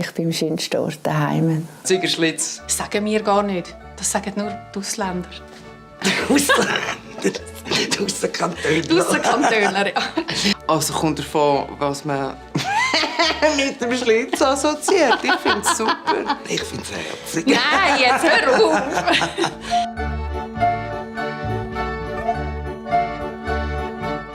Ich bin am schönsten Ort daheim. Ziegerschlitz. Das sagen wir gar nicht. Das sagen nur die Ausländer. Die Aussenkantöner. Die Aussenkantöner, ja. Also kommt davon, was man mit dem Schlitz assoziiert. Ich finde es super. Ich finde es herzig. Nein, jetzt hör auf!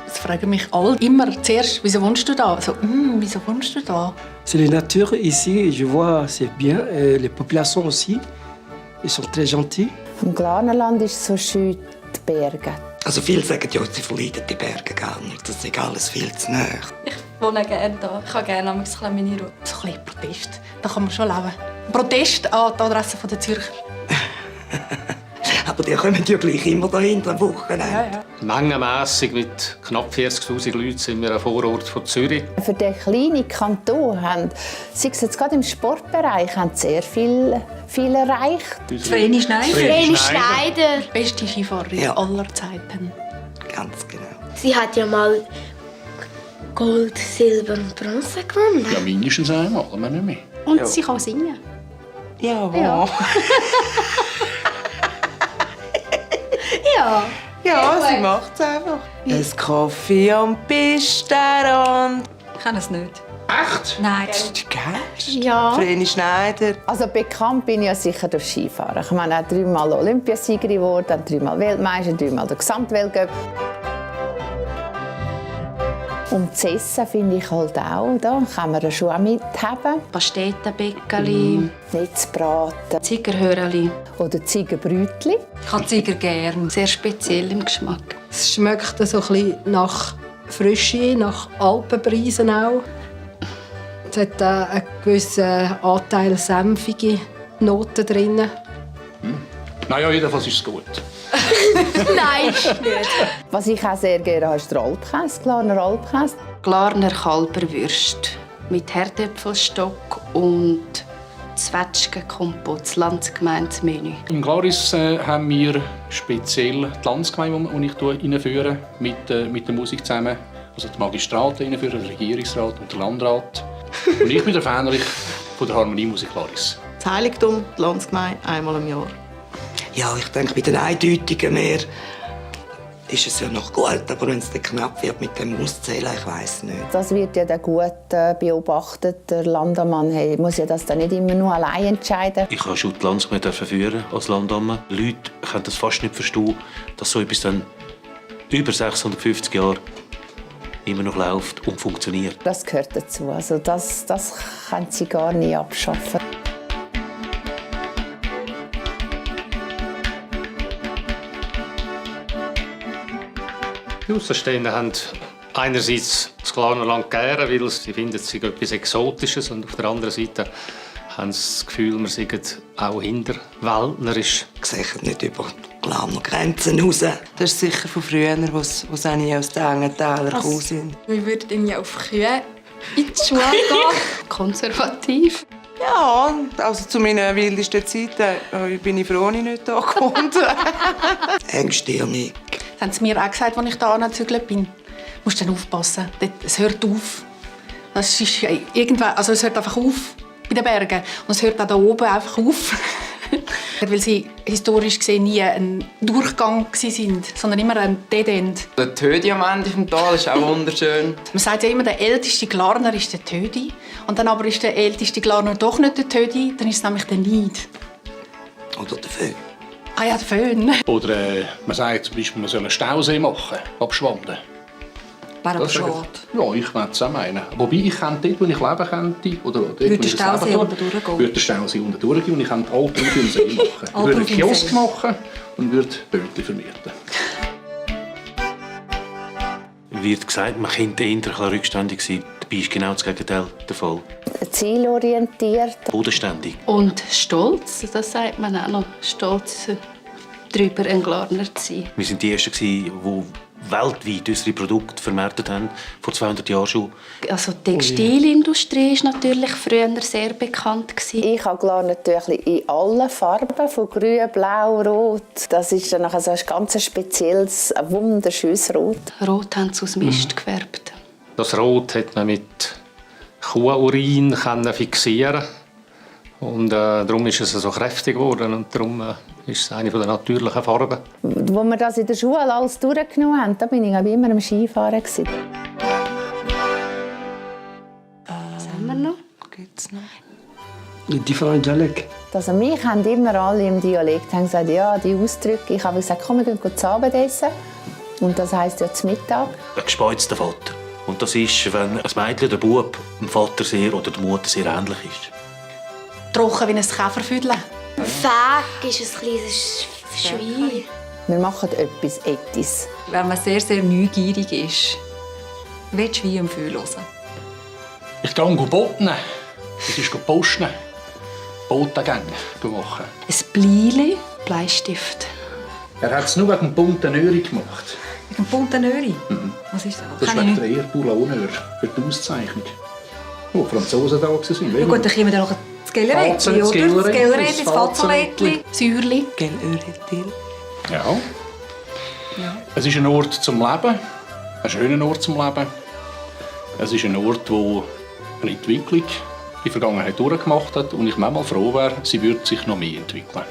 Es fragen mich alle immer zuerst, wieso wohnst du da? So, wieso wohnst du da? C'est la nature ici, je vois, c'est bien. Et les populations aussi, ils sont très gentils. Im Glarnerland ist es so schön, die Berge. Also viele sagen ja, sie verleiden die Berge gar nicht. Das ist alles viel zu nah. Ich wohne gerne hier. Ich habe gerne meine Ruhe. So ein bisschen Protest. Da kann man schon leben. Protest an die Adresse der Zürcher. Aber die kommen ja gleich immer dahinter am Wochenende. Ja. Mengenmässig mit knapp 40'000 Leuten sind wir ein Vorort von Zürich. Für den kleinen Kanton haben, sei es jetzt gerade im Sportbereich, haben sehr viel erreicht. Vreni Schneider. Vreni Schneider. Die beste Skifahrerin aller Zeiten. Ganz genau. Sie hat ja mal Gold, Silber und Bronze gewonnen. Ja, mindestens einmal, aber nicht mehr. Und sie kann singen. Ja. Ja, sie macht es einfach. Ein Kaffee am Pisterrand. Ich kenne es nicht. Echt? Nein. Du kennst? Ja. Vreni Schneider. Also bekannt bin ich ja sicher durch Skifahren. Ich meine, auch 3-mal Olympiasiegerin geworden, 3-mal Weltmeister, 3-mal der Gesamtweltcup. Und das Essen finde ich halt auch, da kann man schon auch mithaben. Pastetenbäckeli, Netzbraten Ziegerhöreli. oder Ziegenbrötchen. Ich habe Zieger gern. Sehr speziell im Geschmack. Es schmeckt so ein bisschen nach Frische, nach Alpenpreisen auch. Es hat einen gewissen Anteil senfige Noten drin. Naja, jedenfalls ist es gut. Nein, ist nicht. Was ich auch sehr gerne habe, ist der Alpkäse, Glarner Alpkäse. Glarner Kalberwürst mit Herdäpfelstock und Zwetschgenkompott, das Landsgemeindemenü. Im Glaris haben wir speziell die Landsgemeinde, die ich einführe, mit der Musik zusammen. Also die Magistrate einführen, der Regierungsrat und der Landrat. Und ich bin der Fähnerich von der Harmoniemusik Glaris. Das Heiligtum, die Landsgemeinde, einmal im Jahr. Ja, ich denke, bei den Eindeutigen mehr ist es ja noch gut. Aber wenn es dann knapp wird mit dem Auszählen, ich weiss nicht. Das wird ja dann gut beobachtet. Der Landammann muss ja das dann nicht immer nur allein entscheiden. Ich habe schon die Landsgemeinde führen als Landammann. Leute können das fast nicht verstehen, dass so etwas dann über 650 Jahre immer noch läuft und funktioniert. Das gehört dazu. Also das können sie gar nicht abschaffen. Die Außenstehenden haben einerseits das Glarnerland gerne, weil sie finden, es sei etwas Exotisches. Und auf der anderen Seite haben sie das Gefühl, wir seien auch hinterwäldlerisch. Gesagt nicht über die Glarner Grenzen raus. Das ist sicher von früher, wo sie eigentlich aus den engen Tälern gekommen sind. Wir würden ja auf Kühe in die Schule gehen. Konservativ. Ja, also zu meinen wildesten Zeiten bin ich froh, dass ich nicht da gekommen engstirnig. Das haben sie mir auch gesagt, als ich hier angezügelt bin. Du musst dann aufpassen. Es hört auf. Das ist irgendwann, also es hört einfach auf bei den Bergen. Und es hört auch hier oben einfach auf. Weil sie historisch gesehen nie ein Durchgang waren, sondern immer ein Dead-End. Der Tödi am Ende des Tals ist auch wunderschön. Man sagt ja immer, der älteste Glarner ist der Tödi. Und dann aber ist der älteste Glarner doch nicht der Tödi, dann ist es nämlich der Neid. Oder der Föhn. Ah ja, der Föhn. Oder man sagt zum Beispiel, man soll einen Stausee machen, abschwanden. Wäre aber schade. Ja, ich würde es auch meinen. Wobei ich könnte dort, wo ich leben könnte, oder dort, Würde wo der ich das Stausee Leben unten durchgehen? würde der Stausee unten durchgehen und ich könnte Alpen auf dem See machen. Ich würde einen Kiosk machen und würde Bötchen vermieten. Wird gesagt, man könnte eher ein bisschen rückständig sein. Dabei ist genau das Gegenteil der Fall. Zielorientiert. Bodenständig. Und stolz, das sagt man auch noch. Stolz darüber, ein Glarner zu sein. Wir waren die Ersten, die weltweit unsere Produkte vermarktet haben, vor 200 Jahren schon. Also die Textilindustrie war natürlich früher sehr bekannt. Ich habe Glarner natürlich in allen Farben, von grün, blau, rot. Das ist dann nachher so ein ganz spezielles, ein wunderschönes Rot. Rot haben sie aus Mist gefärbt. Das Rot hat man mit Kuhurin fixieren und darum ist es so kräftig geworden und darum ist es eine der natürlichen Farben. Als wir das in der Schule alles durchgenommen haben, da bin ich immer am Skifahren gewesen. Was haben wir noch? Gibt's noch? Les différents dialectes. Also mich haben immer alle im Dialekt gesagt, ja, die Ausdrücke. Ich habe gesagt, komm, wir gehen zu Abendessen. Und das heisst ja zu Mittag. Ein gespeizter Vater. Und das ist, wenn ein Mädchen, der Bub, dem Vater sehr oder der Mutter sehr ähnlich ist. Trocken wie ein Käferfüdle. Fäg ist ein kleines Schwein. Wir machen etwas Ettis. Wenn man sehr, sehr neugierig ist, willst du wie am Fühl hören. Ich gehe boten. Das ist posten. Botengänge machen. Ein Bleili, Bleistift. Er hat es nur wegen dem bunten Öri gemacht. Mit einem bunten Öri? Was ist das? Das ist wegen der Erdbullonör für die Auszeichnung. Wo die Franzosen da waren. Ja gut, dann kommen wir noch das Gellerätli, oder? Das Gellerätli, das Fatzelätli. Säurli. Gelöretil. Ja. Es ist ein Ort zum Leben. Ein schöner Ort zum Leben. Es ist ein Ort, wo eine Entwicklung in der Vergangenheit durchgemacht hat. Und ich manchmal froh wäre, sie würde sich noch mehr entwickeln.